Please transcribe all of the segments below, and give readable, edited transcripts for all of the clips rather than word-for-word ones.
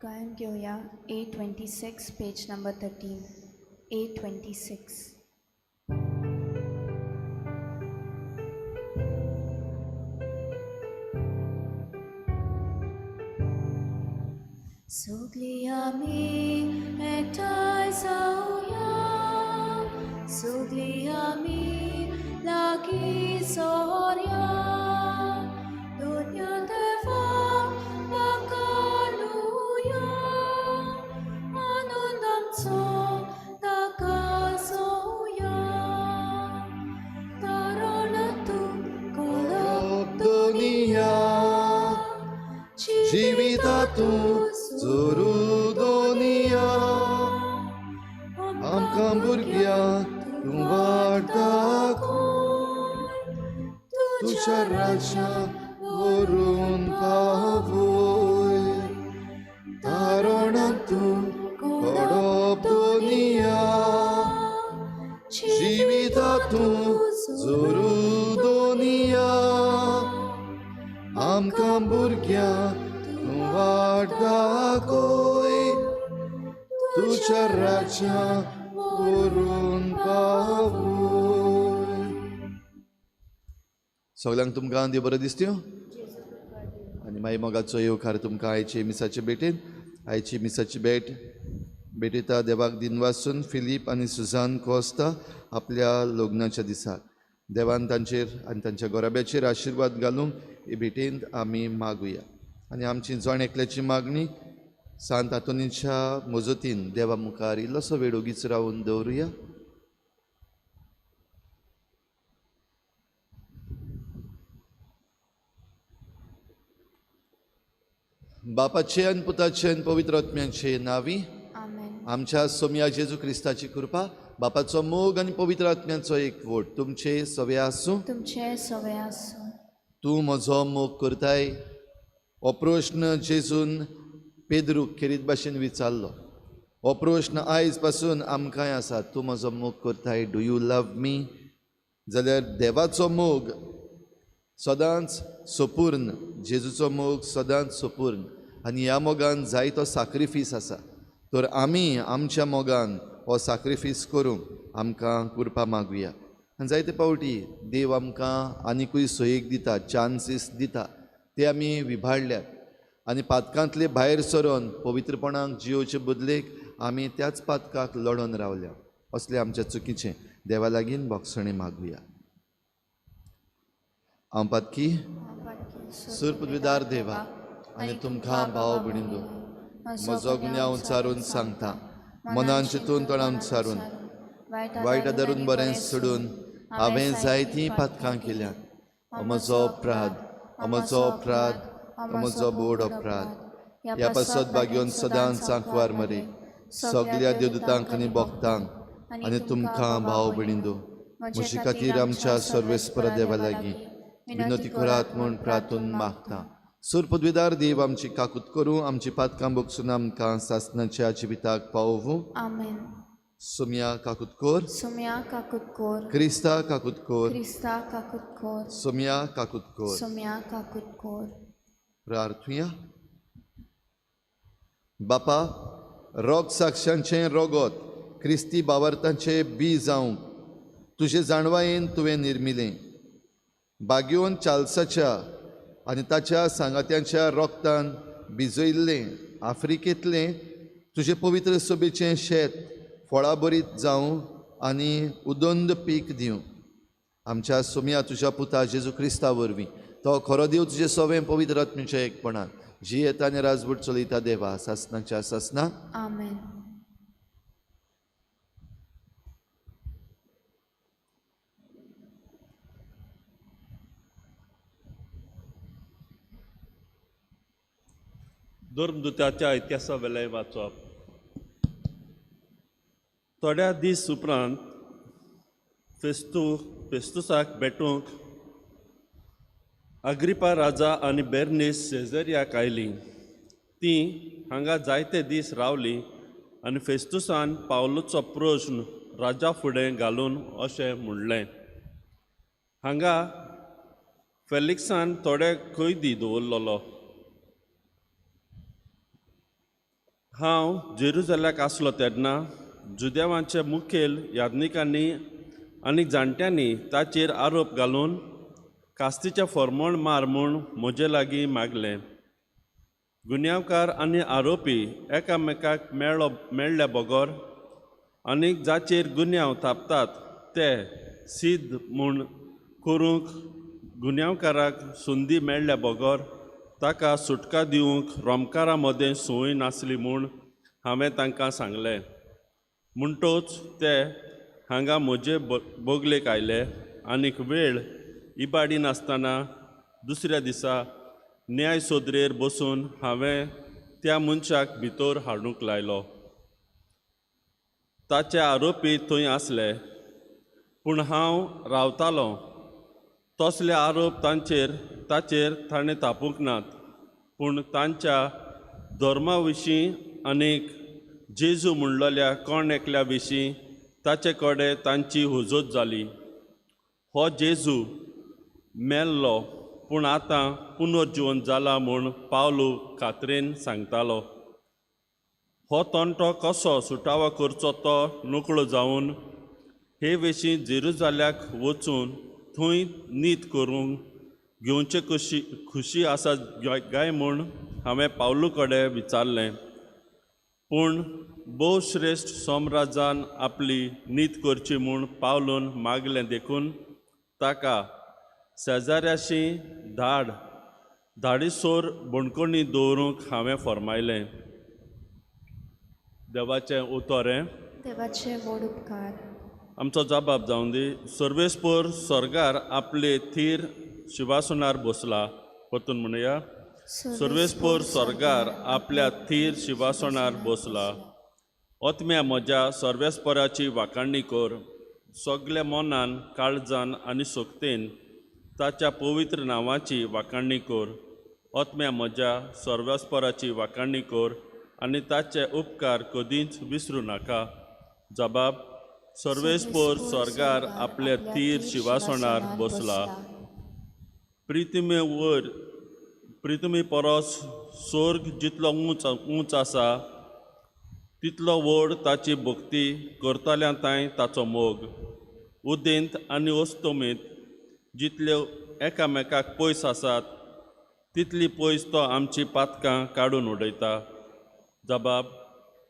गायन घेवया 826 पेज नंबर 13 826. सगली आमी एकठांय जावया, सगली आमी लागीं सोरया, दोनया देवाक वाकालुया, आनंद आमचो ताका जोवया, तारण तूं कोलप दुनिया जिवितातूं जोरू दुनिया आमकां भुरग्यांक तूं वाट दाखय तुज्या राज्यांत व्हरून पावय तारणांत तूं कोडप दुनिया जिवितातूं जोरू दुनिया आमकां भुरग्यांक तूं वाट दाखय तुज्या राज्यांत व्हरून पावय. सगल्यांक तुमकां देव बरें दिसत्यो आनी मागीर मोगाचो येवकार तुमकां आयचे मिसाचे भेटेन. आयची मिसाची भेट भेटयता देवाक दिनवासून फिलीप आनी सुजान कोस्ता आपल्या लग्नाच्या दिसाक. देवान तांचेर आनी तांच्या गोराब्याचेर आशिर्वाद घालूंक हे भेटेंत आमी मागुया. आनी आमची जण एकल्याची मागणी सांत आंतोनीच्या मजतीन देवा मुखार इल्लोसो वेळ ओगीच रावून दवरुया. बापाचे आनी पुताचे आनी पवित्र आत्म्याचे नांवी आमेन. आमच्या सोमया जेजू क्रिस्ताची कृपा, बापाचो मोग आनी पवित्र आत्म्याचो एकवट तुमचे सवे आसूं. तुमचे सवे आसूं. तूं म्हजो मोग करताय हो प्रश्न जेजून पेद्रूक खेरीत भाशेन विचारलो. हो प्रश्न आयज पासून आमकांय आसा. तूं म्हजो मोग करताय, do you love मी? जाल्यार देवाचो मोग सदांच सोपूर्ण, जेजूचो मोग सदांच सोपूर्ण आनी ह्या मोगान जायतो साक्रिफीस आसा. तर आमी आमच्या मोगान हो साक्रिफीस करूंक आमकां कृपा मागुया. आनी जायते फावटी देव आमकां आनिकूय सोयीक दिता, चान्सीस दिता, ते आमी विभाडल्यात आनी पातकांतले भायर सरोन पवित्रपणाक जियोवचे बदलेक आमी त्याच पातकाक लडोन रावल्या. असले आमच्या चुकीचें देवा लागीं बोगसणें मागुया. हांव पातकी सुरपृथ्वीदार देवा आनी तुमकां भाव भयणींनो म्हजो गुन्यांव उच्चारून सांगता, मनान चिंतून तोंडान उच्चारून वायट धरून बरें सोडून हांवें जायतीं पातकां केल्यात. म्हजो अपराध, म्हजो अपराध, म्हजो बोड अपराध. ह्या पासत बागेवन सदांच आंकवार मरे सगल्या देवदूतांक आनी भक्तांक आनी तुमकां भाव भयणींनो म्हजे खातीर आमच्या सर्वेस्पर देवा लागीं विनती करात म्हूण प्रार्थून मागता. सुरपदवीदार देव आमची काकूत करूं, आमची पातकां बोगसून आमकां सासणाच्या जिविताक पावोवूं. आमेन. सोमया काकूत कोर, सोमया काकूत कोर, क्रिस्ता काकूत कोर, क्रिस्ता काकूत कोर, सोमया काकूत कोर. सोमया काकूत कोर. प्रार्थुया. बापा, रोग साक्षांचें रोगोत क्रिस्ती बावर्तांचें बी जावंक तुजे जाणवायेन तुवें निर्मिलें. बागेवन चार्ल्साच्या आनी ताच्या सांगात्यांच्या रोगतान भिजयल्लें आफ्रिकेंतलें तुजें पवित्र सोबेचें शेत फळाबरीत जावं आनी उदंद पीक दिवं. आमच्या सोमया तुज्या पुता जेजू क्रिस्ता वरवीं तो खरो देव तुजें सवें पवित्र आत्म्याच्या एकपणान जियेता आनी राजवट चलयता देवा सासणाच्या सासना. आमेन. धर्मदुताच्या इतिहासा वेलें वाचप. थोड्या दीस उपरांत फेस्तुसाक भेटूंक अग्रिपा राजा आनी बेर्नीस सेजरियाक आयलीं. तीं हांगा जायते दीस रावलीं आनी फेस्तुसान पावलूचो प्रश्न राजा फुडें घालून अशें म्हणलें, हांगा फेलिक्सान थोडे कैदी दवरलेलो. हांव जेरुजल्याक आसलो तेन्ना जुदेवांचे मुखेल याज्ञिकांनी आनी जाणट्यांनी ताचेर आरोप घालून कास्तीचें फॉर्मोण मार म्हूण म्हजे लागीं मागलें. गुन्यांवकार आनी आरोपी एकामेकाक मेळ्ळ्या बगर आनी जाचेर गुन्यांव थापतात ते सिद्ध म्हूण करूंक गुन्यांवकाराक संदी मेळ्ळ्या बगर ताका सुटका दिवंक रोमकारां मदें संवय नासली म्हूण हांवें तांकां सांगलें. म्हणटोच ते हांगा म्हजे बोगलेक आयले आनीक वेळ इबाडी नासतना दुसऱ्या दिसा न्याय सोदरेर बसून हांवें त्या मनशाक भितर हाडूंक लायलो. ताचे आरोपी थंय आसले पूण हांव रावतालो. तसले आरोप ताचेर ताणें तापूंक नात, पूण तांच्या धर्मा विशीं आनीक जेजू म्हणलेल्या कोण एकल्या विशीं ताचे कडेन तांची हुजत जाली. हो जेजू मेल्लो पूण आतां पुनर्जिवन जाला म्हूण पावलू खात्रेन सांगतालो. हो तंटो कसो सुटावो करचो तो नकळो जावन हे विशीं जेरुजाल्याक वचून थंय नीत करूंक घेवचे कशी खुशी आसा काय म्हूण हांवें पावलू कडेन विचारलें. पूण भोव श्रेश्ठ सोमराजान आपली नीत करची म्हूण पावलून मागलें देखून ताका शेजाऱ्याशी धाडीसोर बणकोणी दवरूंक हांवें फर्मायलें. देवाचें उतर हें. देवाचे व्हड उपकार. आमचो जबाब जावन दी. सर्वेस्पोर स्वर्गार आपले थीर शिवासनार बसला. परतून म्हणया, सर्वेस्पोर स्वर्गार आपल्या थीर शिवासनार बसला. ओतम्या म्हज्या सर्वेस्पोराची वाखाणणी कर. सगल्या मनान, काळजान आनी सोकतेन ताच्या पवित्र नांवाची वाखाणणी कर. ओतम्या म्हज्या सर्वेस्पोराची वाखाणणी कर आनी ताचे उपकार कदींच विसरूं नाका. जबाब, सर्वेस्पोर स्वर्गार आपल्या थीर शिवासनार बसला. प्रितिमे वयर प्रितिमे परस स्वर्ग जितलो उंच उंच आसा तितलो व्हड ताची भक्ती करतल्या तांय ताचो मोग. उदेंत आनी अस्तमेंत जितल्यो एकामेकाक पयस आसात तितली पयस तो आमची पातकां काडून उडयता. जबाब,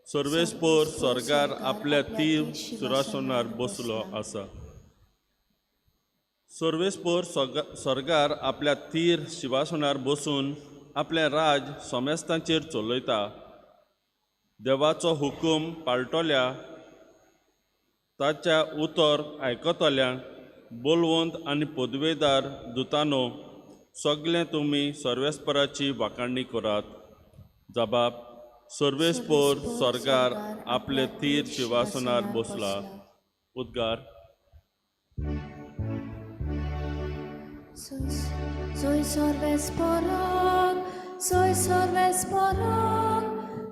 सर्वेस्पोर स्वर्गार आपल्या थीर सुरासनार बसलो आसा. सर्वेस्पोर स्वर्गार आपल्या थीर शिवासनार बसून आपलें राज सोमेस्तांचेर चलयता. देवाचो हुकूम पाळटल्या, ताच्या उतर आयकतल्या बोलवंत आनी पदवेदार दुतानो सगळें तुमी सर्वेस्पराची वाखाणणी करात. जबाब, सर्वेस्पोर स्वर्गार आपले थीर शिवासनार बसला. उद्गार. Soy sorvesporok, soy sorvesporok,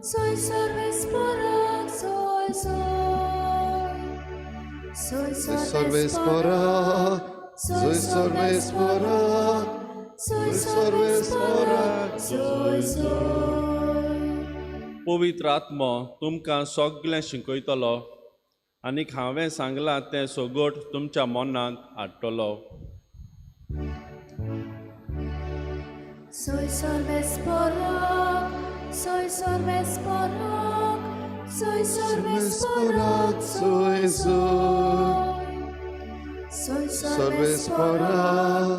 soy sorvesporok, soy soy. Soy sorvesporok, soy sorvesporok, soy sorvesporok, soy soy. पवित्र आत्मो तुमकां सगळें शिकयतलो आनी हांवें सांगलां तें सगट तुमच्या मनांत हाडटलो. Soy sorvesporok, soy sorvesporok, soy sorvesporok, soy soy. Soy sorvesporok,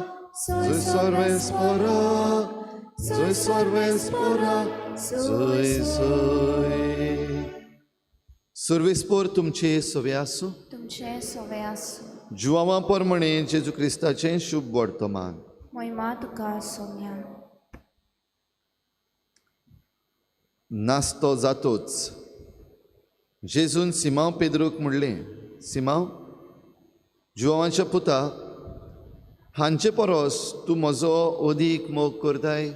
soy sorvesporok, soy sorvesporok, soy soy. सर्वेस्पोर तुमचे सवे आसूं. तुमचे सोवे आसूं. जुवांवा परमणे जेजू क्रिस्ताचें शुभ वर्तमान. मोहिमा तुका सोम्या. नास्तो जातोच जेजून सिमांव पेद्रूक म्हणलें, सिमांव, जुवांच्या पुता, हांचे परस तूं म्हजो अदीक मोग करताय?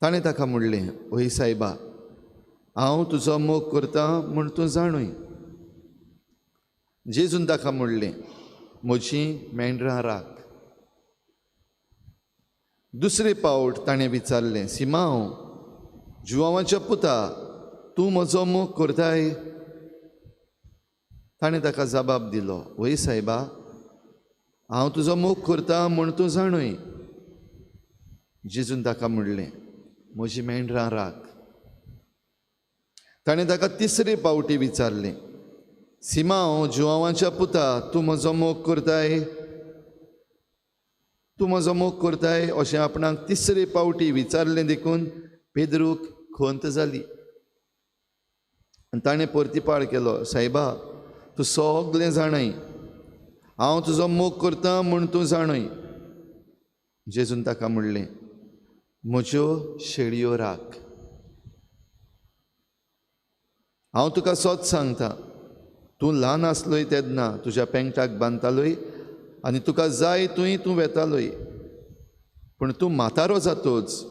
ताणें ताका म्हणलें, हय सायबा, हांव तुजो मोग करता म्हूण तूं जाणूय. जेजून ताका म्हणलें, म्हजीं मेंढरां राख. दुसरे पावट ताणें विचारलें, सिमांव, जुवांवाच्या पुता, तूं म्हजो मोग करताय? ताणें ताका जबाब दिलो, वय सायबा, हांव तुजो मोग करता म्हूण तूं जाणूय. जेजून ताका म्हणलें, म्हजी मेंढरां राख. ताणें ताका तिसरे पावटी विचारलें, सिमांव, जुवांवाच्या पुता, तूं म्हजो मोग करताय? तूं म्हजो मोग करताय अशें आपणाक तिसरे पावटी विचारलें देखून पेद्रूक खंत जाली आनी ताणें परतिपाळ केलो, सायबा, तूं सगलें जाणय, हांव तुजो मोग करता म्हूण तूं जाणय. जेजून ताका म्हणलें, म्हज्यो शेळयो राख. हांव तुका सत सांगता, तूं ल्हान आसलोय तेन्ना तुज्या पेंगटाक बांदतालोय आनी तुका जाय थंय तूं वेतालोय, पूण तूं म्हातारो जातोच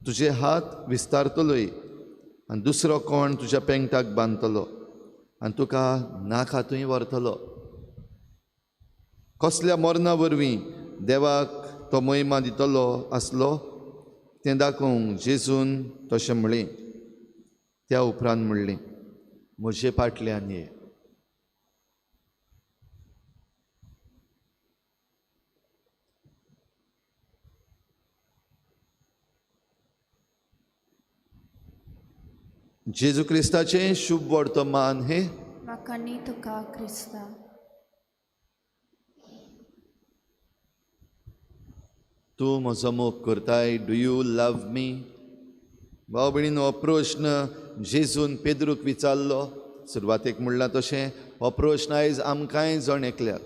तुजे हात विस्तारतलोय आनी दुसरो कोण तुज्या पेंगटाक बांदतलो आनी तुका नाका थंय व्हरतलो. कसल्या मरणा वरवीं देवाक तो महिमा दितलो आसलो तें दाखोवंक जेजून तशें म्हणलें. त्या उपरांत म्हणलें, म्हजे फाटल्यान ये. जेजू क्रिस्ताचें शुभ वर्तमान हें. म्हाका न्ही तुका क्रिस्ता. तूं म्हजो मोग करताय? Do you love me? भाव भयणीन, हो प्रश्न जेजून पेद्रूक विचारलो. सुरवातेक म्हणलां तशें हो प्रश्न आयज आमकांय जण एकल्याक,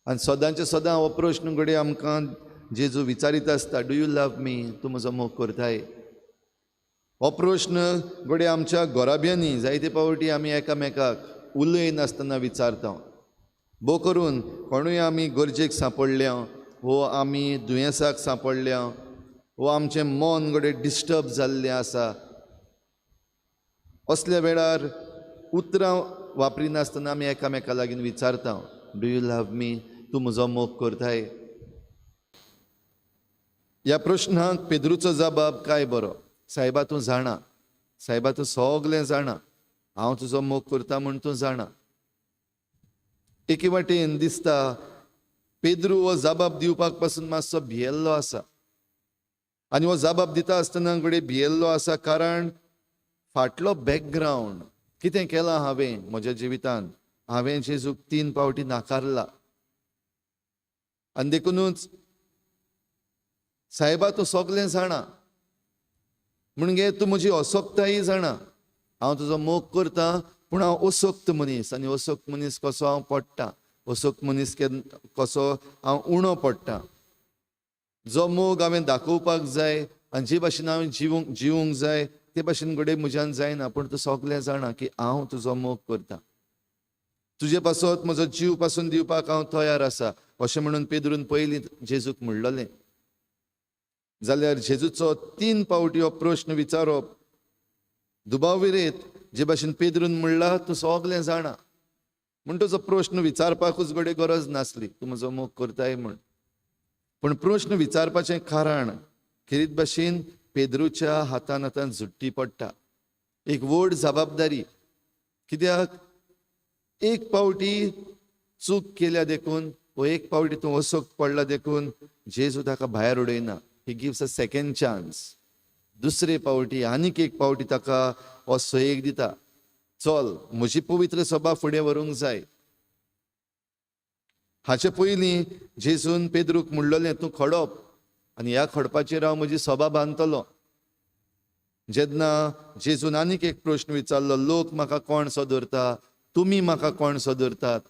आनी सदांचे सदां हो प्रश्न घडये आमकां जेजू विचारीत आसता, do you love मी? तूं म्हजो मोग करताय? हो प्रश्न घडये आमच्या घराब्यांनी जायते पावटी आमी एकामेकाक उलयनासतना विचारता. भोव करून कोणूय आमी गरजेक सांपडल्या वो आमी दुयेंसाक सांपडल्या वो आमचें मन घडये डिस्टर्ब जाल्लें आसा, असल्या वेळार उतरां वापरिनासतना आमी एकामेका लागीं विचारता, do you love मी? तूं म्हजो मोग करताय? ह्या प्रश्नाक पेद्रूचो जबाब काय बरो, सायबा तूं जाणा, सायबा तूं सगलें जाणा, हांव तुजो मोग करता म्हूण तूं जाणा. एके वाटेन दिसता पेद्रू हो जबाब दिवपाक पासून मातसो भियेल्लो आसा, आनी हो जबाब दिता आसतना घडये भियेल्लो आसा कारण फाटलो बॅकग्रावंड कितें केलां हांवें म्हज्या जिवितांत, हांवें जेजूक 3 पावटी नाकारला आनी देखुनूच सायबा तूं सगलें जाणा, म्हणजे तूं म्हजी असक्ताय जाणा, हांव तुजो मोग करता पूण हांव असक्त मनीस, आनी असक्त मनीस कसो हांव पडटा, असक्त मनीस कसो हांव उणो पडटा. जो मोग हांवें दाखोवपाक जाय आनी जे भाशेन हांवें जिवूंक जाय ते भाशेन घडये म्हज्यान जायना, पूण तूं सगलें जाणा की हांव तुजो मोग करता, तुजे पासत म्हजो जीव पासून दिवपाक हांव तयार आसा, अशें म्हणून पेद्रून पयलीं जेजूक म्हणलेलें. जाल्यार जेजूचो 3 पावटी हो प्रश्न विचारप दुबाव विरेत जे भाशेन पेद्रून म्हणला तूं सगलें जाणा म्हण तुजो प्रश्न विचारपाकूच घडये गरज नासली, तूं म्हजो मोग करताय म्हण. पूण प्रश्न विचारपाचें कारण खेरीत भाशेन पेद्रूच्या हातान आतां झुट्टी पडटा, एक व्हड जबाबदारी. कित्याक एक पावटी चूक केल्या देखून वो एक पावटी तूं असक्त पडला देखून जेजू ताका भायर उडयना. He gives a second chance. दुसरे पावटी आनीक एक पावटी ताका हो सयेक दिता, चल म्हजी पवित्र सभा फुडें व्हरूंक जाय. हाचे पयलीं जेजून पेद्रूक म्हणलेलें, तूं खडप आनी ह्या खडपाचेर हांव म्हजी सभा बांदतलो. जेन्ना जेजून आनीक एक प्रश्न विचारलो, लोक म्हाका कोण सो धरता, तुमी म्हाका कोण सो धरतात,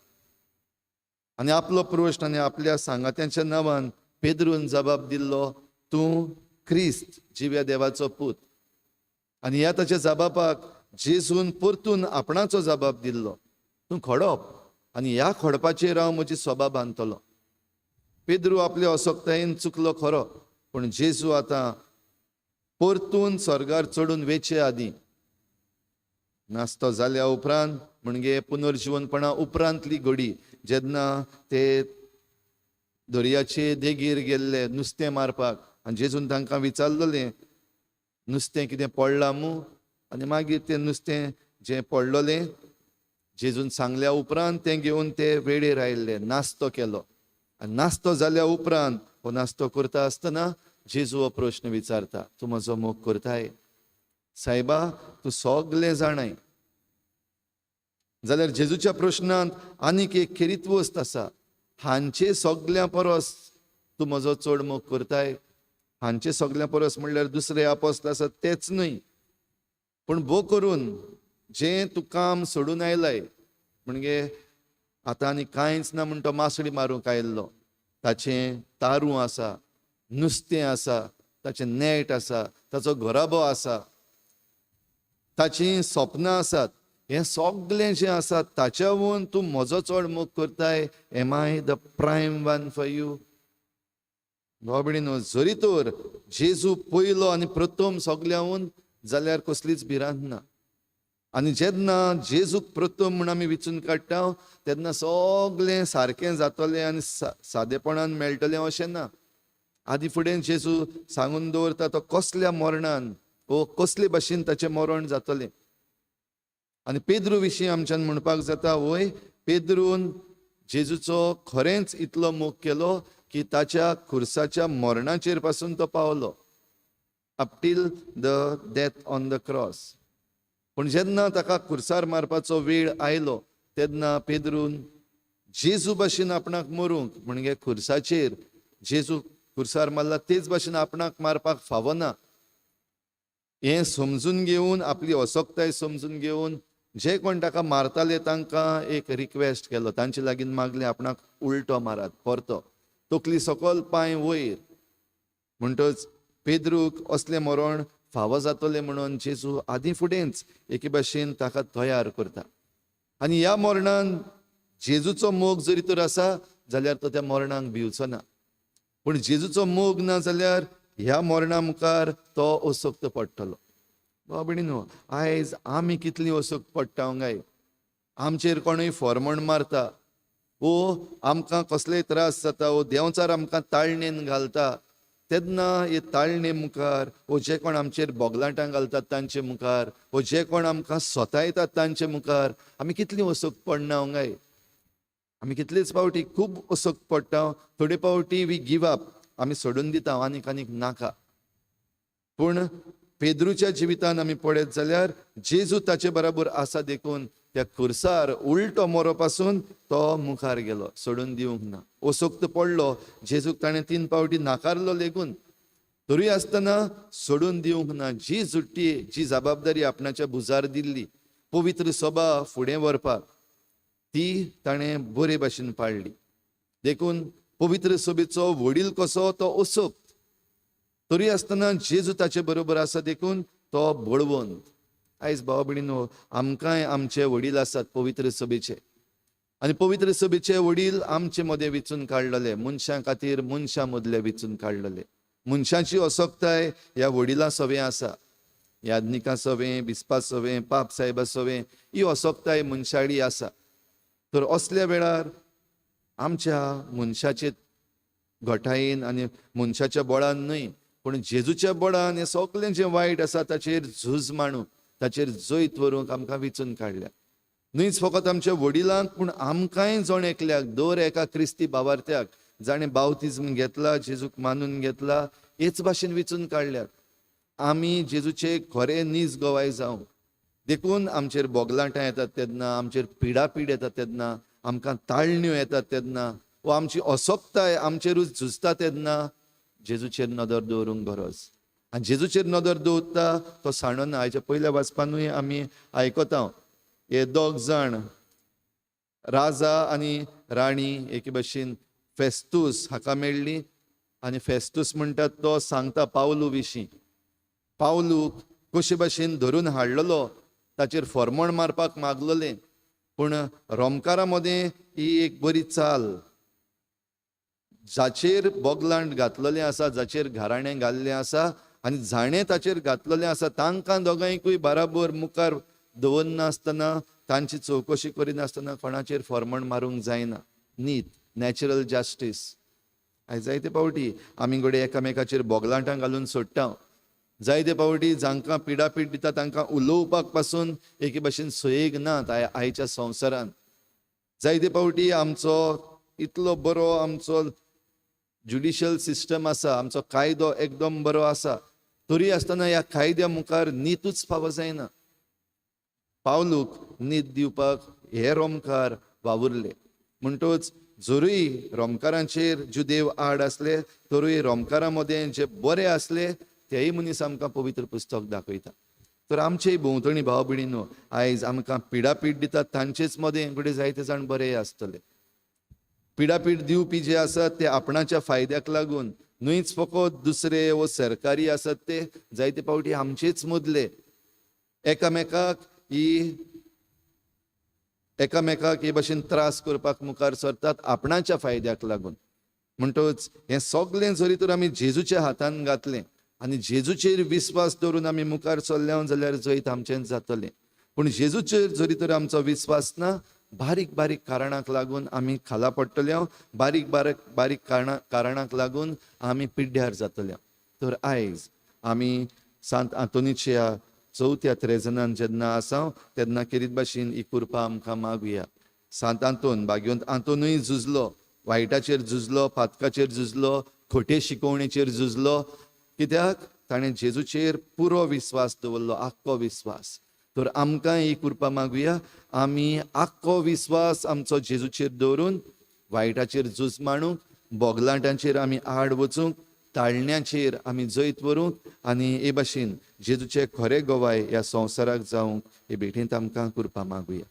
आनी आपलो प्रश्न आनी आपल्या सांगात्यांच्या नांवान पेद्रून जबाब दिल्लो, तूं क्रिस्त जिव्या देवाचो पूत. आनी ह्या ताच्या जबाबाक जेजून परतून आपणाचो जबाब दिल्लो, तूं खडप आनी ह्या खडपाचेर हांव म्हजी सभा बांदतलो. पेद्रू आपले असक्तायेन चुकलो खरो, पूण जेजू आतां परतून स्वर्गार चडून वेचे आदीं नास्तो जाल्या उपरांत म्हणजे पुनर्जिवनपणा उपरांतली घडी, जेन्ना ते दर्याचे देगेर गेल्ले नुस्तें मारपाक आनी जेजून तांकां विचारलेलें, नुस्तें कितें पडलां मू? आनी मागीर तें नुस्तें जें पडलोलें जेजून सांगल्या उपरांत तें घेवन ते वेळेर आयिल्ले, नास्तो केलो. आनी नास्तो जाल्या उपरांत हो नास्तो करता आसतना जेजू हो प्रश्न विचारता, तूं म्हजो मोग करताय? सायबा, तूं सगलें जाणाय. जाल्यार जेजूच्या प्रश्नांत आनीक एक खेरीत वस्त आसा, हांचे सगल्यां परस तूं म्हजो चड मोग करताय. हांचे सगल्यां परस म्हणल्यार दुसरे आपोस्ल आसात तेच न्हय, पूण भो करून जें तूं काम सोडून आयलाय, म्हणजे आतां आनी कांयच ना म्हण तो मासळी मारूंक आयिल्लो, ताचें तारूं आसा, नुस्तें आसा, ताचें नेट आसा, ताचो घराबो आसा, ताचीं सपनां आसात, हें सगलें जें आसा ताच्यावून तूं म्हजो चड मोग करताय. Am I the prime one for you? भाव, जरी तर जेजू पयलो आनी प्रथम सगल्याहून जाल्यार कसलीच भिरांत ना. आनी जेन्ना जेजूक प्रथम म्हूण आमी विचून काडटा तेन्ना सगलें सारकें जातलें आनी सादेपणान मेळटलें अशें ना. आदी फुडें जेजू सांगून दवरता तो कसल्या मरणान वो कसले भाशेन ताचें मरण जातलें. आनी पेद्रू विशीं आमच्यान म्हणपाक जाता, वय पेद्रून जेजूचो खरेंच इतलो मोग केलो की ताच्या खुर्साच्या मरणाचेर पासून तो पावलो, up till the death on the cross. पूण जेन्ना ताका खुर्सार मारपाचो वेळ आयलो तेन्ना पेद्रून जेजू भाशेन आपणाक मरूंक, म्हणजे खुर्साचेर जेजू खुर्सार मारला तेच भाशेन आपणाक मारपाक फावना हें समजून घेवन, आपली असक्ताय समजून घेवन जे कोण ताका मारताले तांकां एक रिक्वेस्ट केलो, तांचे लागीं मागलें आपणाक उलटो मारात, परतो तकली सकल पांय वयर. म्हणटच पेद्रूक असलें मरण फावो जातलें म्हणून जेजू आदीं फुडेंच एके भाशेन ताका तयार करता. आनी ह्या मरणान जेजूचो मोग जरी तर आसा जाल्यार तो त्या मरणाक भिवचो ना, पूण जेजूचो मोग ना जाल्यार ह्या मरणा मुखार तो असक्त पडटलो. भाव भयणीनो, आयज आमी कितली असक्त पडटा गाय? आमचेर कोणूय फॉर्मण मारता वो आमकां कसलेय त्रास जाता वो देंवचार आमकां ताळणेन घालता तेन्ना हे ताळणे मुखार वो जे कोण आमचेर बोगलाटां घालतात तांचे मुखार वो जे कोण आमकां सोतायतात तांचे मुखार आमी कितली असक्त पडना गाय? आमी कितलेच फावटी खूब असक्त पडटा, थोडे फावटी we give up, आमी सोडून दिता आनीक आनीक नाका. पूण पेद्रूच्या जिवितान आमी पळयत जाल्यार जेजू ताचे बराबर आसा देखून त्या खुर्सार उलटो मरो पासून तो मुखार गेलो, सोडून दिवंक ना. असक्त पडलो, जेजूक ताणें 3 फावटी नाकारलो लेगून, तरूय आसतना सोडून दिवंक ना. जी जुट्टी, जी जबाबदारी आपणाच्या भुजार दिल्ली पवित्र सभा फुडें व्हरपाक, ती ताणें बरे भाशेन पाळ्ळी. देखून पवित्र सभेचो वडील कसो तो असक्त, तरी आसतना जेजू ताचे बरोबर आसा देखून तो बळवंत. आयज भाव भयणीनो, आमकांय आमचे वडील आसात पवित्र सभेचे, आनी पवित्र सभेचे वडील आमचे मदें विचून काडलेले, मनशां खातीर मनशां मदले विचून काडलेले. मनशाची असक्ताय ह्या वडिलां सवें आसा, याज्ञिकां सवें, बिस्पा सवें, पाप साहेबा सवें ही असक्ताय मनशाळी आसा. तर असल्या वेळार आमच्या मनशाचे घटायेन आनी मनशाच्या बळान न्हय, पूण जेजूच्या बळान हें सगळें जें वायट आसा ताचेर झूज मांडूंक, ताचेर जैत व्हरूंक आमकां विचून काडल्या. न्हयच फकत आमच्या वडिलांक, पूण आमकांय जण एकल्याक, दर एका क्रिस्ती बावार्थ्याक जाणें बावतिज्म घेतला, जेजूक मानून घेतला, हेच भाशेन विचून काडल्यात. आमी जेजूचे खरे नीज गवाय जावंक. देखून आमचेर बोगलाटां येतात तेन्ना, आमचेर पिडापीड येतात तेन्ना, आमकां ताळण्यो येतात तेन्ना, वा आमची असक्ताय आमचेरूच झुजता तेन्ना जेजूचेर नदर दवरूंक गरज. आनी जेजूचेर नदर दवरता तो सांडना. आयच्या पयल्या वाचपानूय आमी आयकता, हे दोग जाण राजा आनी राणी एके भाशेन फेस्तूस हाका मेळ्ळी, आनी फेस्तूस म्हणटात तो सांगता पावलू विशीं, पावलूक कशे भाशेन धरून हाडलेलो, ताचेर फॉर्मण मारपाक मागलेलें, पूण रोमकारा मदें ही एक बरी चाल, जाचेर बोगलांट घातलेलें आसा, जाचेर घराणें घाल्लें आसा आनी जाणें ताचेर घातलेलें आसा तांकां दोगांयकूय बराबर मुखार दवरनासतना, तांची चवकशी करिनासतना कोणाचेर फॉर्मण मारूंक जायना. नीत, नॅचरल जस्टीस. आयज जायते फावटी आमी घडये एकामेकाचेर बोगलांटां घालून सोडटा, जायते फावटी जांकां पिडापीड दिता तांकां उलोवपाक पासून एके भाशेन सोयेक ना आयच्या संवसारांत. जायते फावटी आमचो इतलो बरो आमचो ज्युडिशियल सिस्टम आसा, आमचो कायदो एकदम बरो आसा, तरी आसतना ह्या कायद्या मुखार नीतूच फावो जायना. पावलूक नीत दिवपाक हे रोमकार वावुरले. म्हणटच जरूय रोमकारांचेर जुदेव आड आसले तरूय रोमकारां मदें जे बरे आसले तेय मनीस आमकां पवित्र पुस्तक दाखयता. तर आमचे भोंवतणी भाव भयणीनो आयज आमकां पिडापीड दितात तांचेच मदें घडये जायते जाण बरे आसतले. पिडापीड दिवपी जे आसात ते आपणाच्या फायद्याक लागून न्हयच फकत दुसरे वो सरकारी आसात, ते जायते फावटी आमचेच मदले एकामेकाक ही एकामेकाक हे भाशेन त्रास करपाक मुखार सरतात आपणाच्या फायद्याक लागून. म्हणटच हें सगळें जरी तर आमी जेजूच्या हातान घातलें आनी जेजूचेर विस्वास दवरून आमी मुखार सरले जाल्यार जैत आमचेंच जातलें. पूण जेजूचेर जरी तर आमचो विस्वास ना, बारीक बारीक कारणाक लागून आमी खाला पडटले, बारीक बारीक बारीक कारणाक लागून आमी पिड्ड्यार जातले. तर आयज आमी सांत आंतोनीच्या चवथ्या त्रेजनान जेन्ना आसा तेन्ना खेरीत भाशेन ही कृपा आमकां मागुया. सांत आंतोन भाग्यवंत आंतोनूय झुजलो, वायटाचेर झुजलो, पातकाचेर झुजलो, खोटे शिकोवणेचेर झुजलो. कित्याक? ताणें जेजूचेर पुरो विस्वास दवरलो, आख्खो विस्वास. तर आमकां ही कृपा मागुया, आमी आख्खो विस्वास आमचो जेजूचेर दवरून वायटाचेर झूज मांडूंक, बोगलाटांचेर आमी आड वचूंक, ताळण्याचेर आमी जैत व्हरूंक आनी हे भाशेन जेजूचे खरे गवाय ह्या संवसाराक जावंक हे भेटेंत आमकां कृपा मागुया.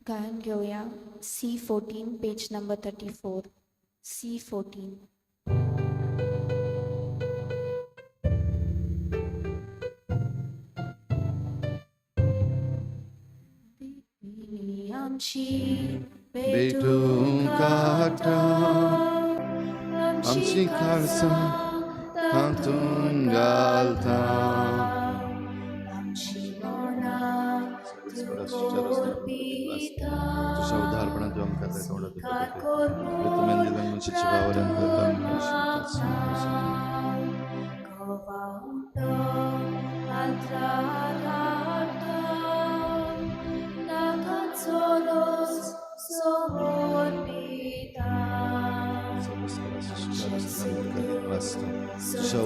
गायन घेवया C14 page number 34. C14. आमची भेटूंक काडटा आमची काळसां तातूंत घालता. तुज्या उदारपणान तूं आमकां तुज्या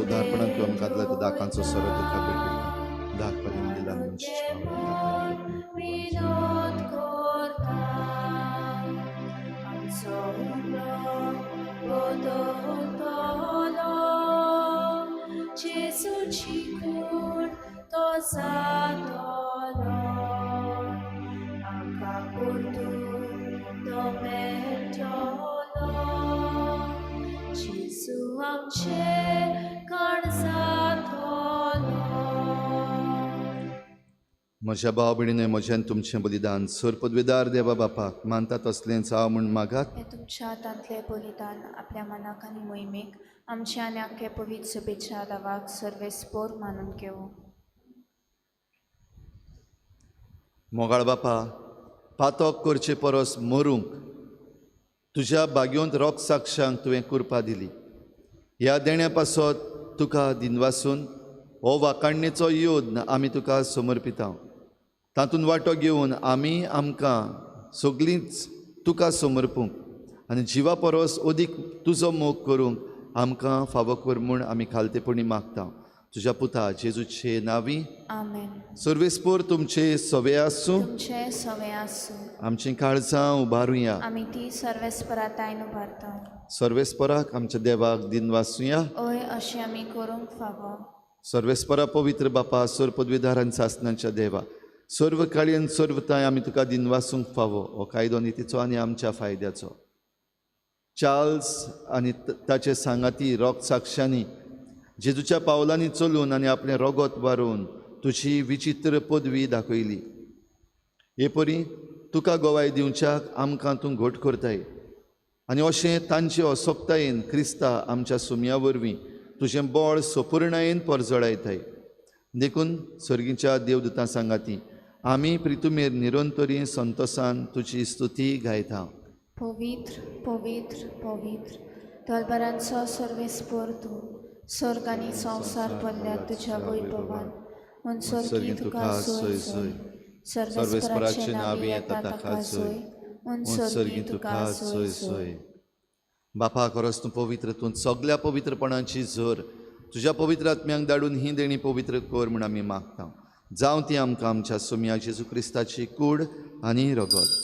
उदारपणान तूं आमकां दिला दाकांचो सरो तुका भेटयता. दाख पदवी दिला म्हज्या भाव भयणीन म्हज्यान तुमचें बलिदान सर पदवेदार देवा बापाक मानता तसलेंच हांव म्हूण मागात. हें तुमच्या हातांतलें बलिदान आपल्या मनाक आनी मोहिमेक आमच्या आनी आख्खे पवित्र सभेच्या दावाक सर्वेस्पोर मानून घेवं. मोगाळ बापा, पातक करचे परस मरूंक तुज्या भाग्योंत रोग साक्षांक तुवें कृपा दिली. ह्या देण्या पासत तुका दिनवासून हो वाकाणणेचो योद्न आमी तुका समर्पिता. तातूंत वांटो घेवन आमी आमकां सगळींच तुका समर्पूंक आनी जिवा परस अदीक तुजो मोग करूंक आमकां फावो कर म्हूण आमी खालतेपणी मागता. तुज्या पुता जेजूचे नांवी आमेन. सर्वेस्पोर तुमचे सवे आसूं, तुमचे सवे आसूं. आमचीं काळजां उबारुया, आमी ती सर्वेस्परातायन उबारता. सर्वेस्पराक आमच्या देवाक दिनवासुया. हय, अशें आमी करूंक फावो. सर्वेस्परा पवित्र बापा, सर्व पदवीधार आनी सासनाच्या देवा, सर्व काळयेन सर्वताय आमी तुका दिनवासूंक फावो. हो कायदो नितीचो आनी आमच्या फायद्याचो. चार्ल्स आनी ताचे सांगाती रोग साक्षांनी जेजूच्या पावलांनी चलून आनी आपलें रोगोत वारोवन तुजी विचित्र पदवी दाखयली. हे परी तुका गवाय दिवच्याक आमकां तूं घट करताय आनी अशें तांचे असक्तायेन क्रिस्ता आमच्या सुमया वरवीं तुजें बळ सपुर्णायेन परजळायताय. देखून सर्गीच्या देवदूतां सांगाती आमी प्रितुमेर निरंतरी संतोसान तुजी स्तुती गायता. पवित्र पवित्र पवित्र दलबरांचो सर्वेस्पोर तूं स्वर्ग आनी संवसार भरल्यात तुज्या वैभवान. उंचसर्गी तुका सोय सोय. सर्वेस्पराचें नांव येता ताका जोय. उंचसर्गी तुका सोय सोय. बापा खरोच तूं पवित्र, तूं सगल्या पवित्रपणाची झर. तुज्या पवित्र आत्म्यांक धाडून ही देणी पवित्र कर म्हूण आमी मागता. जावं ती आमकां आमच्या सोम्या जेजू क्रिस्ताची कूड आनी रगत.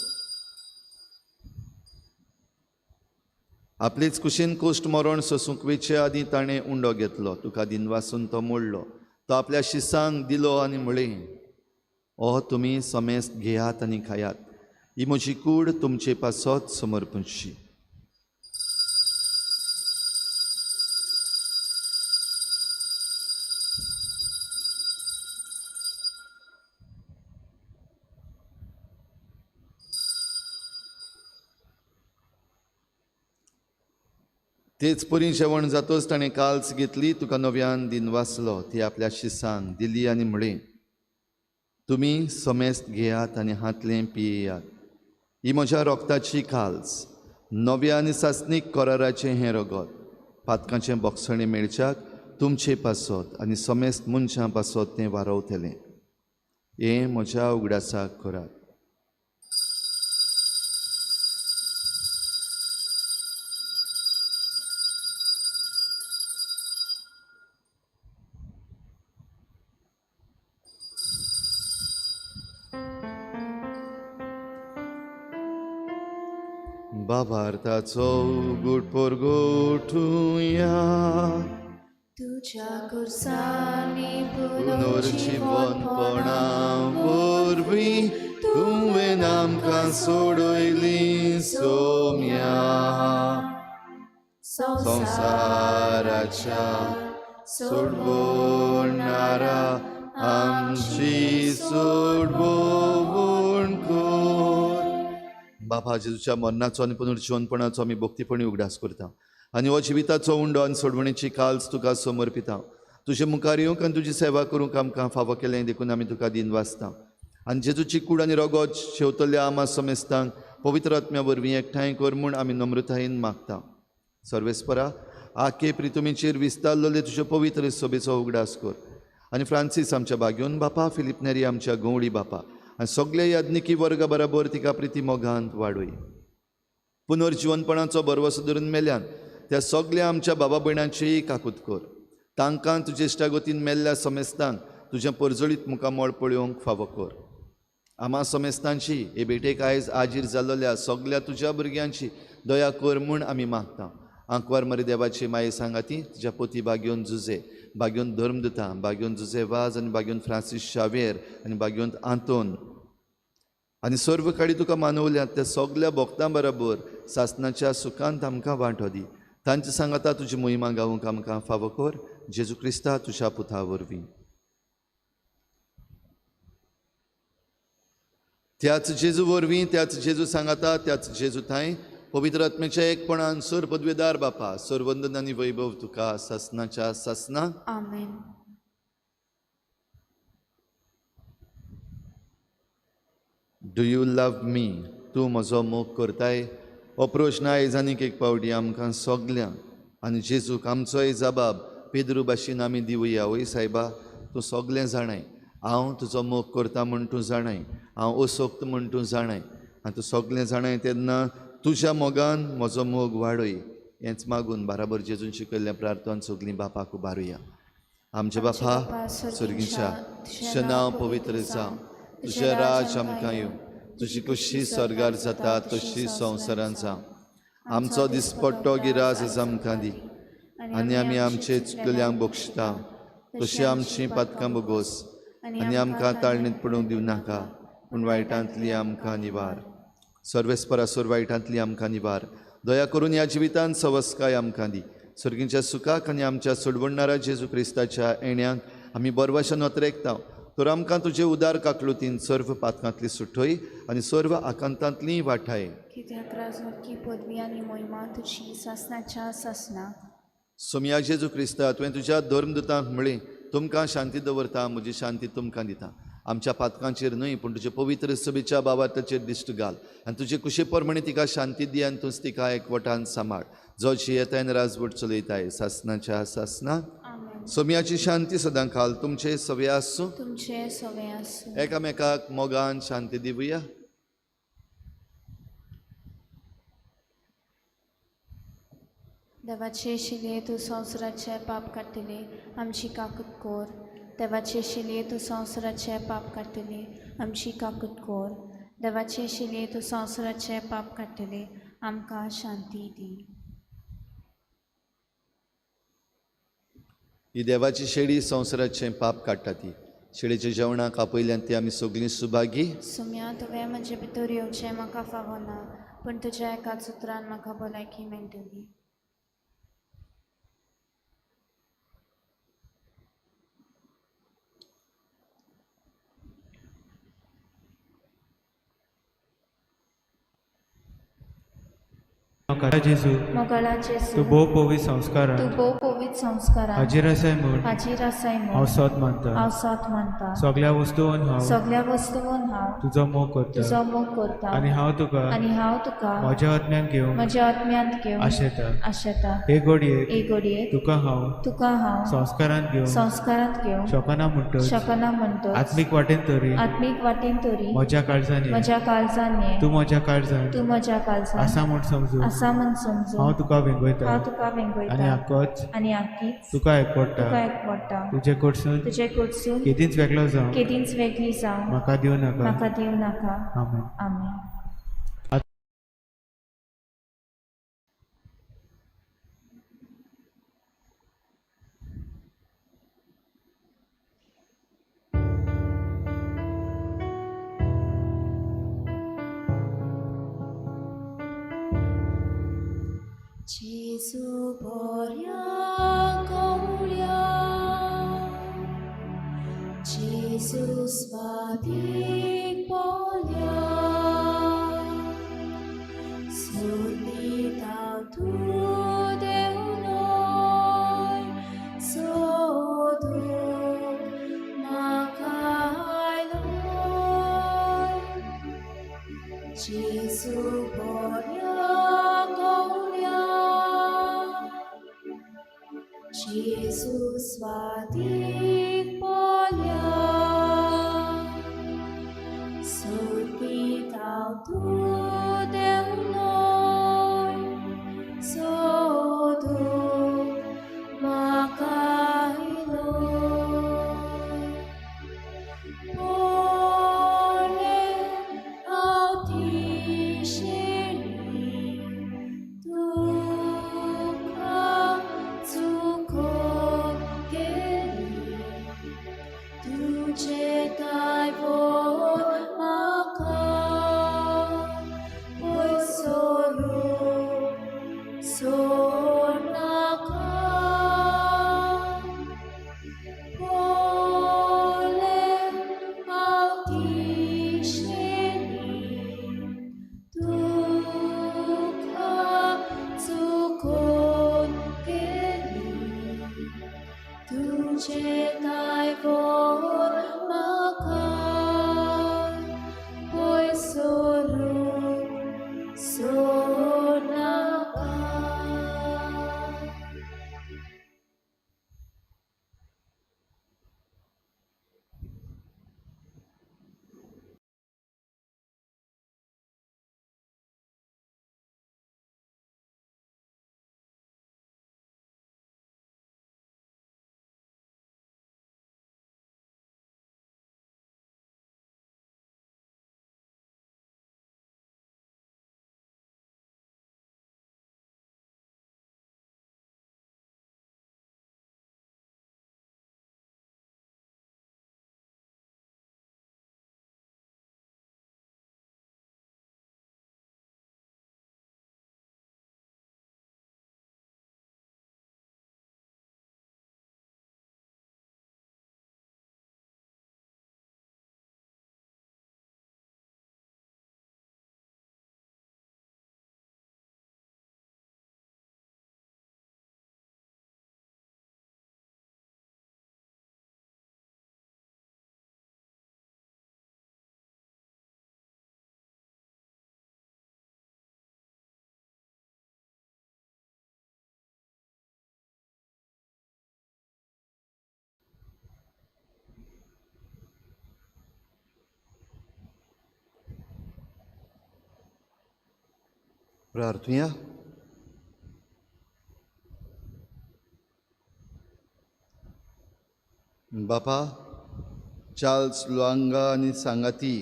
आपलेच कुशीन कोश्ट मरण सोसूंक वेचे आदीं ताणें उंडो घेतलो, तुका दिनवासून तो मोडलो, तो आपल्या शिसांक दिलो आनी म्हळें, ओ तुमी समेस्त घेयात आनी खायात, ही म्हजी कूड तुमचे पासत समर्पणशी. तेच परी जेवण जातोच ताणें काल्स घेतली, तुका नव्यान दिनवासलो, ती आपल्या शिसांक दिली आनी म्हळें, तुमी समेस्त घेयात आनी हातलें पियेयात, ही म्हज्या रोगताची काल्स, नव्या आनी सासणीक कराराचें हें रगत, पातकांचें बोगसणें मेळच्याक तुमचे पासत आनी समेस्त मनशां पासत तें वारवतलें. हें म्हज्या उगडासाक करात. बाबार्थाचो गुट परगोठुया, तुज्या खुर्सांनी पुनर्जिवनपणा वरवीं तुवें आमकां सोडयली सोम्या. संवसाराच्या सोडवणारा आमची सोडवण कर. बाबा जेजूच्या मरणाचो आनी पुनर्जिवनपणाचो आमी भक्तीपणी उगडास करता आनी हो जिविताचो उंडो आनी सोडवणेची काल्स तुका समर्पिता. तुजे मुखार येवंक आनी तुजी सेवा करूंक आमकां फावो केलें देखून आमी तुका दिनवासता. आनी जेजूची कूड आनी रगत शेवतल्या आमा समेस्तांक पवित्र आत्म्या वरवीं एकठांय कर म्हूण आमी नम्रतायेन मागता. सर्वेस्परा आखे प्रितुमीचेर विस्तारलेले तुजे पवित्र सभेचो उगडास कर आनी फ्रांसीस आमच्या बाग्योन बापा, फिलीप नेरी आमच्या गंवळी बापा आनी सगळे याज्ञिकी वर्गा बराबर तिका प्रिती मोगांत वाडय. पुनर्जिवनपणाचो भरवसो धरून मेल्यान त्या सगल्या आमच्या बाबा भयणांचीय काकूत कर. तांकां तुजे इश्टागतीन मेल्ल्या समेस्तांक तुजें परजळीत मुखामळ पळोवंक फावो कर. आमा समेस्तांची हे भेटेक आयज आजीर जाल्ल्या सगल्या तुज्या भुरग्यांची दया कर म्हूण आमी मागता. आंकवार मरे देवाची माये सांगाती तुज्या पोती बाग्योन जुजे, बाग्योन धर्मदुता, बाग्योन जुजे वाज आनी बाग्योन फ्रांसीस शावेर आनी बाग्योन आंतोन आनी सर्व काडी तुका मानवल्यात त्या सगल्या भक्तां बराबर सासनाच्या सुखांत आमकां वांटो दी. तांचे सांगाता तुजी मोहिमा गावूंक आमकां फावो कर. जेजू क्रिस्ता तुज्या पुता वरवीं. त्याच जेजू वरवीं, त्याच जेजू सांगाता, त्याच जेजू थांय पवित्र आत्म्याच्या एकपणान सर पदवेदार बापा, सरवंदन आनी वैभव तुका सासनाच्या सासना. आमेन. Do you love मी? तूं म्हजो मोग करताय? हो प्रश्न आयज आनीक एक पावटी आमकां सगल्यांक आनी जेजूक आमचोय जबाब पेद्रू भाशेन आमी दिवया. वय सायबा, तूं सगलें जाणाय, हांव तुजो मोग करता म्हूण तूं जाणाय, हांव असक्त म्हूण तूं जाणाय आनी तूं सगलें जाणाय तेन्ना तुज्या मोगान म्हजो मोग वाडय. हेंच मागून बाराबर जेजून शिकयल्लें प्रार्थना सगलीं बापाक उबारुया. आमचे बापा सर्गीच्या, तुजें नांव पवित्र जावं, तुजें राज आमकां येवं, तुजी कशी स्वर्गार जाता तशी संवसारान जावं. आमचो दिसपट्टो गिरास आयज आमकां दी आनी आमी आमचे चुकल्यांक बक्षता तशी आमची पातकां बोगोस आनी आमकां ताळणीत पडूंक दिवं नाका, पूण वायटांतली आमकां निवार. सर्वेस्परासोर वायटांतली आमकां निवार. दया करून ह्या जिवितांत सवस्काय आमकां दी. सर्गींच्या सुखाक आनी आमच्या सोडवणणारा जेजू क्रिस्ताच्या येण्याक आमी बरवाशा नोतरेकता. तर आमकां तुजे उदार काकलुतीन सर्व पातकांतली सुटय आनी सर्व आकांतांतली वाठाय. कित्याक राजवटकी पदवी आनी मोहिमा तुजी सासनाच्या सासना. सोमया जेजू क्रिस्ता, तुवें तुज्या धर्मदुतांक म्हळें, तुमकां शांती दवरता, म्हजी शांती तुमकां दिता. आमच्या पातकांचेर न्हय पूण तुजे पवित्र सभेच्या बाबाताचेर दिश्ट घाल आनी तुजे कुशे प्रमाणे तिका शांती दी आनी तूंच तिका एकवटान सांबाळ, जो जियेताय आनी राजवट चलयताय सासनाच्या सासना. सोम्याची शांती सदां काल तुमचे सवे आसूं. तुमचे सवे आसूं. एकामेकाक मोगान शांती दिवया. देवाचे शिले तूं संवसाराचे पाप काडटली आमची काकूत कोर. देवाचे शिले तूं संवसाराचे पाप काडटली आमची काकूत कोर. देवाचे शिले तूं संवसाराचे पाप काडटली आमकां शांती दी. ही देवाची शेळी संवसाराचें पाप काडटा ती शेळीच्या जेवणाक आपयल्यान ती आमी सगळीं सुभागी. सुम्या तुवें म्हजे भितर येवचें म्हाका फावना, पूण तुज्या एकाच उतरान म्हाका भलायकी मेळटली. जेजू मोगाळा जेजू, तूं भोव पवित्र संस्कारान तूं भोव पवित्र संस्कारान हाजीर आसाय म्हूण हाजीर आसाय म्हूण हांव सत मानता. हांव सत मानता. सगळ्या वस्तून हांव सगळ्या वस्तून हांव तुजो मोग करता तुजो मोग करता आनी हांव तुका आनी हांव तुका म्हज्या आत्म्यान घेवंक म्हज्या आत्म्यांत घेवन आशेता. आशेता. हे घडयेक हे घडयेक तुका हांव तुका हांव संस्कारान घेवंक संस्कारांत घेवंक शकना म्हणटच शकना म्हणटच आत्मीक वाटेन तरी आत्मीक वाटेन तरी म्हज्या काळजान ये. म्हज्या काळजान ये. तूं म्हज्या काळजान तूं म्हज्या काळजान आसा म्हूण समजून आसा म्हूण समजून हांव तुका वेंगयता हांव तुका आनी वेंगयता आकच आनी आकीच तुका एकवटा. तुका एकवटा. तुजे कडसून तुजे कडसून केदींच वेगळो जावं केदींच वेगळी जावं म्हाका दिवं नाका. म्हाका दिवं नाका. आमेन. आमेन. Gesù boria gaulia, Gesù svadik bolia, Surnita tu deunoi, soduk makailoi. Gesù boria gaulia, Gesù svadik bolia, Surgitau tu deunoi, soduk makailoi. Pole autisheli, tuka tsukon geli, tuje tai vor maka, poi soru sonaka. Pole autisheli, tuka tsukon geli, tuje tai vor maka, poi soru sonaka. प्रार्थुया. बापा, Charles लुआंगा आनी सांगाती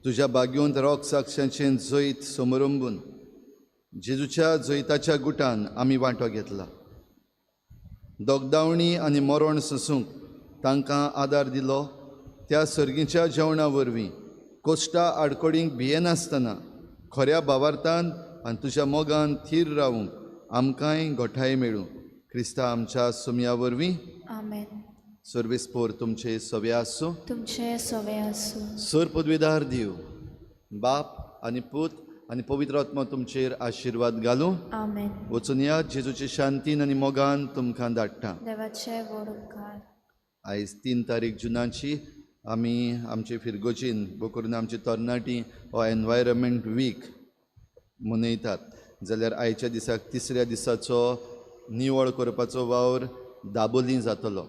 तुज्या बागयोंत रोग साक्षांचें जैत समरंबून जेजूच्या जैताच्या गुटान आमी वांटो घेतला. दोगदावणी आनी मरण सोसूंक तांकां आदार दिलो. त्या सर्गीच्या जेवणा वरवीं कोश्टा आडकोडींक भियेनासतना खऱ्या भावार्थान आनी तुज्या मोगान थीर रावूंक आमकांय गोठाय मेळूं. क्रिस्ता आमच्या सुमया वरवीं. आमेन. सर्वीस पोर तुमचे सवे आसूं. तुमचे सवे आसूं. सर पदवीदार दिव बाप आनी पूत आनी पवित्र आत्मा तुमचेर आशिर्वाद घालूं. आमेन. वचून या जेजूचे शांतीन आनी मोगान तुमकां धाडटा. देवाचे व्हड उपकार. आयज 3 तारीख जुनाची आमी आमचे फिरगोजीन करून आमची तरणाटी हो एनवायरमेंट वीक मनयतात. जाल्यार आयच्या दिसाक तिसऱ्या दिसाचो निवळ करपाचो वावर दाबोली जातलो.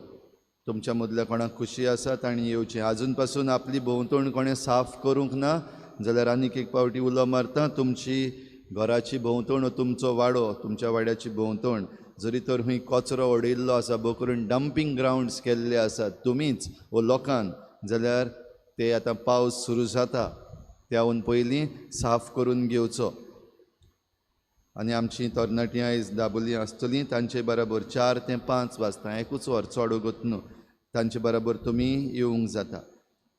तुमच्या मदल्या कोणाक खुशी आसा तांणी येवचें. आजून पासून आपली भोंवतण कोणें साफ करूंक ना जाल्यार आनीक एक पावटी उलो मारता, तुमची घराची भोंवतण, तुमचो वाडो, तुमच्या वाड्याची भोंवतण जरी तर खंय कचरो उडयल्लो आसा, भोव करून डंपींग ग्रावंड्स केल्ले आसात तुमीच वो लोकान, जाल्यार ते आतां पावस सुरू जाता त्याहून पयलीं साफ करून घेवचो. आनी आमची तरणाटीं आयज दाबोली आसतलीं, तांचे बराबर 4 ते 5 वाजता, एकूच वर चड वगत न्हू, तांचे बराबर तुमी येवंक जाता.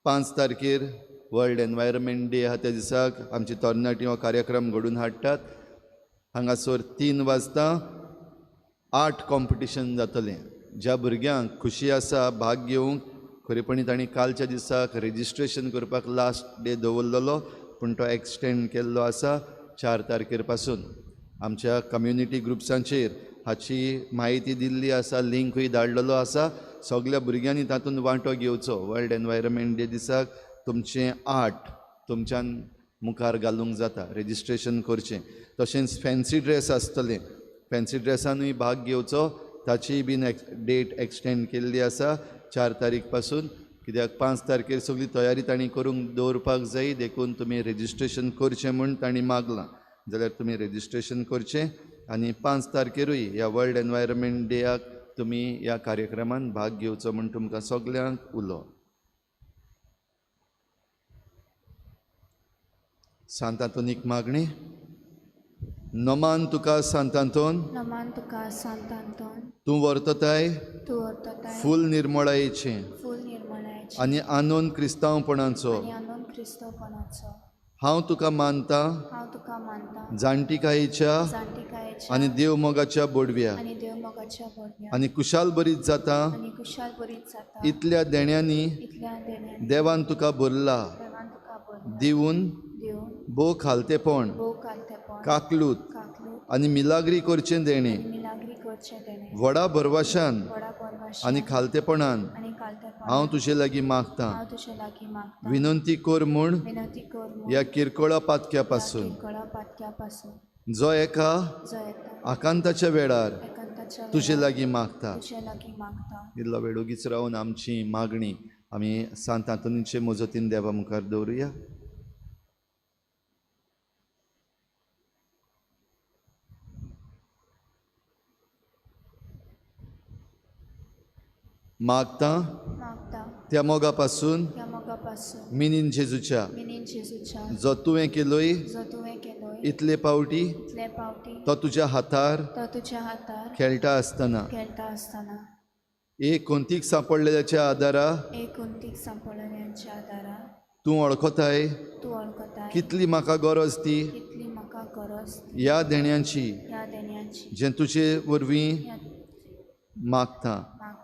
5 तारखेर वर्ल्ड एनवायरमेंट डे आहा, त्या दिसाक आमची तरणाटीं हो कार्यक्रम घडून हाडटात. हांगासर 3 वाजता आर्ट कॉम्पिटिशन जातलें. ज्या भुरग्यांक खुशी आसा भाग घेवंक, खरेपणी तांणी कालच्या दिसाक रेजिस्ट्रेशन करपाक लास्ट डे दवरलेलो, पूण तो एक्सटेंड केल्लो आसा 4 तारखेर पासून. आमच्या कम्युनिटी ग्रुप्सांचेर हाची म्हायती दिल्ली आसा, लिंकूय धाडलेलो आसा. सगल्या भुरग्यांनी तातूंत वांटो घेवचो. वर्ल्ड एनवायरमेंट डे दिसाक तुमचें आर्ट तुमच्यान मुखार घालूंक जाता, रेजिस्ट्रेशन करचें. तशेंच फॅन्सी ड्रेस आसतलें, फॅन्सी ड्रेसानूय भाग घेवचो, ताचीय बीन डेट एक्सटेंड केल्ली आसा 4 तारीख पासून. कित्याक 5 तारखेर सगळी तयारी तांणी करूंक दवरपाक जाय, देखून तुमी रेजिस्ट्रेशन करचें म्हूण तांणी मागलां. जाल्यार तुमी रेजिस्ट्रेशन करचें आनी 5 तारखेरूय ह्या वर्ल्ड एनवायरमेंट डेयाक तुमी ह्या कार्यक्रमान भाग घेवचो म्हूण तुमकां सगल्यांक उलो. सांत आंतोनीक मागणी. नमान तुका सांत आंतोन, नमान तुका सांत आंतोन, तूं वर्तताय तूं वर्तताय फूल निर्मळायेचें फूल निर्मळायेचें आनी आनंद क्रिस्तांवपणाचो. आनी आनंद क्रिस्तांवपणाचो. हांव तुका मानता, हांव तुका मानता जाणटिकायेच्या जाणटिकायेच्या आनी देवमोगाच्या बोडव्या आनी देवमोगाच्या बोडव्या आनी कुशाल बरीत जाता आनी कुशाल बरीत जाता इतल्या देण्यांनी इतल्या देण्यांनी देवान तुका भरला. देवान तुका भरला. दिवन दिवन भोव खालतेपण, भोव खालतेपण, काकलूत काकलूत आनी मिलाग्री करचें देणें आनी मिलाग्री करचें देणें व्हडा भरवशान व्हडा भरवशान आनी खालतेपणान आनी खालतेपणान हांव तुजे लागीं मागतां. हांव तुजे लागीं मागतां. विनंती कर म्हूण विनंती कर म्हूण ह्या किरकोळा पातक्या पासून किरकोळा पातक्या पासून जो एका जो एका आकांताच्या वेळार एकांताच्या तुजे वेळार लागीं मागता. तुजे लागीं मागता. इल्लो वेळ ओगीच रावन आमची मागणी आमी सांत आंतोनीचे मजतीन देवा मुखार दवरुया. मागता मागता त्या मोगा पासून त्या मोगा पासून मिनीन जेजूच्या मिनीन जेजूच्या जो तुवें केलोय जो तुवें केलोय इतले पावटी इतले पावटी तो तुज्या हातार तो तुज्या हातार खेळटा आसतना खेळटा आसतना एक कोंतीक सांपडलेल्याच्या आदारा एक कुंतीक सांपडलेल्यांच्या आदारा तूं वळखताय तूं वळखताय कितली म्हाका गरज ती कितली म्हाका गरज ती ह्या देण्यांची ह्या देण्यांची जें तुजे वरवीं ह्या मागता. मागता.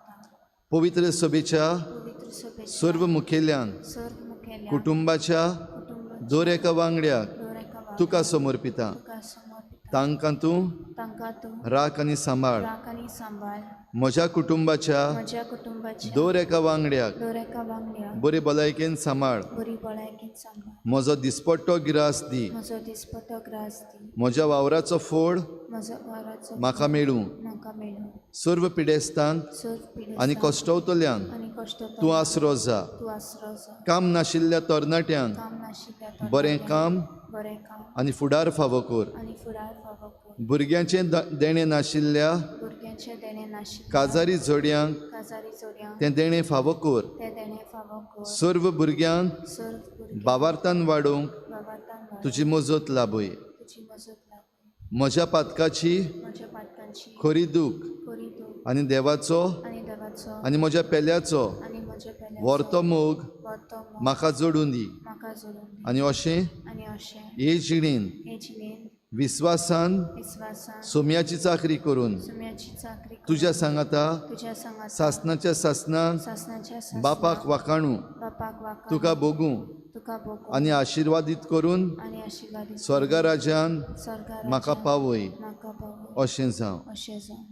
पवित्र सभेच्या पवित्र सभेच्या सर्व मुखेल्यांक, सर्व मुखेल्यांक, कुटुंबाच्या कुटुंबाच्या दर एका वांगड्याक दर एका वांगड्याक तुका समर्पिता. तुका समर्पिता. तांकां तूं तांकां तूं राख आनी सांबाळ. राख आनी सांबाळ. म्हज्या कुटुंबाच्या म्हज्या कुटुंबाच्या दर एका वांगड्याक दर एका वांगड्याक बरे भलायकेन सांबाळ. बरी भलायकेन सांबाळ. म्हजो दिसपट्टो गिरास दी. म्हजो दिसपट्टो ग्रास दी. म्हज्या वावराचो फोड म्हजो वावराचो म्हाका मेळूं. म्हाका मेळूं. सर्व पिडेस्तांक सर्व पिडेस्तांक आनी कश्टवतल्यांक आनी कश्टवतल्यांक तूं आसरो जा. तूं आसरो जा. काम नाशिल्ल्या तरणाट्यांक काम नाशिल्ल्या बरें तरणाट्यांक काम बरें काम आनी फुडार फावो कर. आनी फुडार फावो कर. भुरग्यांचें देणें नाशिल्ल्या भुरग्यांचें देणें नाशिल्ल्या काजारी जोडयांक काजारी जोडयांक तें देणें फावो कर. तें देणें फावो कर. सर्व भुरग्यांक सर्व भुरग्यांक भावार्थान वाडोवंक भावार्थान वाडोवंक तुजी मजत लाभय. तुजी मजत लाभय. म्हज्या पातकाची म्हज्या पातकांची खरी दूख खरी दूख आनी देवाचो आनी देवाचो आनी म्हज्या पेल्याचो आनी म्हज्या पेल्याचो व्हरतो मोग व्हरतो मोग म्हाका जोडून दी. म्हाका जोडून दी. आनी अशें आनी अशें हे जिणेन हे जिणेन विस्वासान विस्वासान सोम्याची चाकरी करून सुम्याची चाकरी करून तुज्या सांगाता तुज्या सांगाता सासनाच्या सासनाक सासनाच्या सासनाक बापाक वाखाणू बापाक वाखाणू तुका भोगूं तुका भोगूं आनी आशिर्वादीत करून आनी आशिर्वादीत स्वर्गा राज्यान स्वर्गा म्हाका पावय म्हाका पावय अशें जावं. अशें जावं.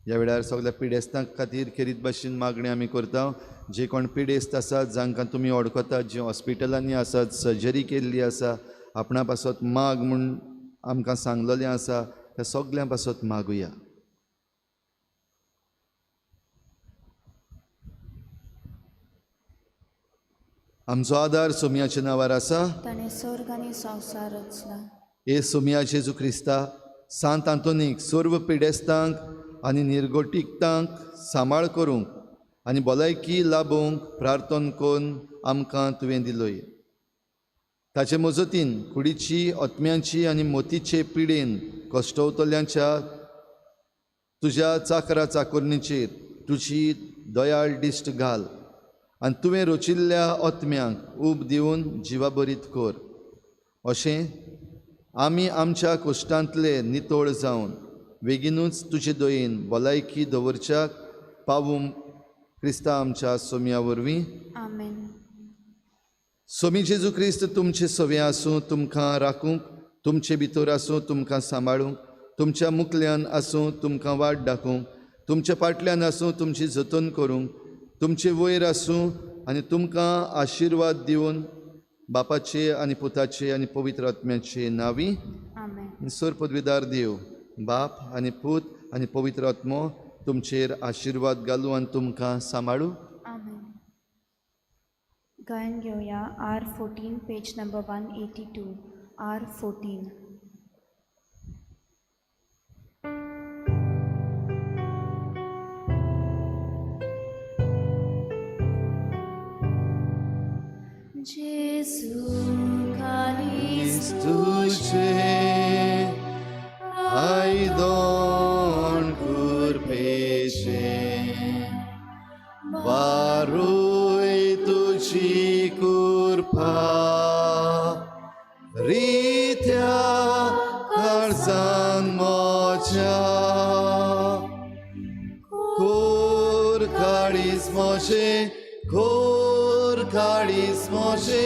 ह्या वेळार सगल्या पिडेस्तां खातीर खेरीत भाशेन मागणी आमी करता. जे कोण पिडेस्त आसात, जांकां तुमी वळखतात, जे हॉस्पिटलांनी आसात, सर्जरी केल्ली आसा, आपणा पासत माग म्हूण आमकां सांगलेलें आसा, त्या सगल्यां पासत मागुया. आमचो आदार सोम्याच्या नांवार आसा. ताणें स्वर्ग आनी संवसार रचला. हे सोम्या जेजू क्रिस्ता, सांत आंतोनीक सर्व पिडेस्तांक आनी निर्गोटिकतांक सांबाळ करूंक आनी भलायकी लाबोवंक प्रार्थन करून आमकां तुवें दिलोय. ताचे मजतीन कुडीची, आत्म्यांची आनी मोतीचे पिडेन कश्टवतल्यांच्या तुज्या चाकरा चाकोरणीचेर तुजी दयाळ दिश्ट घाल आनी तुवें रचिल्ल्या आत्म्यांक ऊब दिवन जिवाबरीत कर. अशें आमी आमच्या कोश्टांतले नितळ जावन बेगीनूच तुजे दयेन भलायकी दवरच्याक पावूंक क्रिस्ता आमच्या सोम्या वरवीं. आमेन. सोमी जेजू क्रिस्त तुमचे सवे आसूं, तुमकां राखूंक, तुमचे भितर आसूं, तुमकां सांबाळूंक, तुमच्या मुखल्यान आसूं, तुमकां वाट दाखोवंक, तुमच्या फाटल्यान आसूं, तुमची जतन करूंक, तुमचे वयर आसूं आनी तुमकां आशिर्वाद दिवन बापाचे आनी पुताचे आनी पवित्र आत्म्याचे नांवी. आमेन. सर पदवीदार देव बाप आनी पूत आनी पवित्र आत्मो तुमचेर आशिर्वाद घालूं आनी तुमकां सांबाळूं. आमेन. गायन घेवया R14 page number 182. R14. Gesù तुझे आयदन कुरपेशे वारूय तुझी कुरपा रित्या काळजान मोच्या कोर काळीज मोशे कोर काळीज मोशे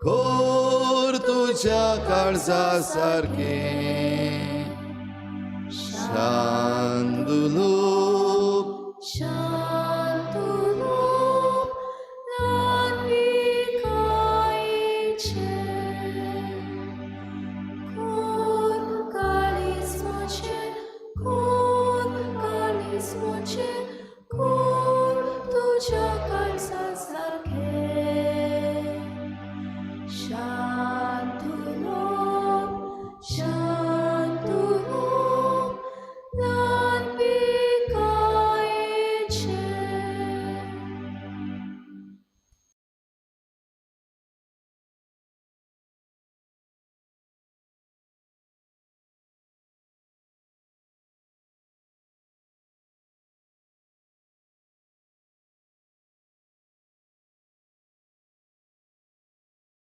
कोर तुझ्या काळजा सारकें.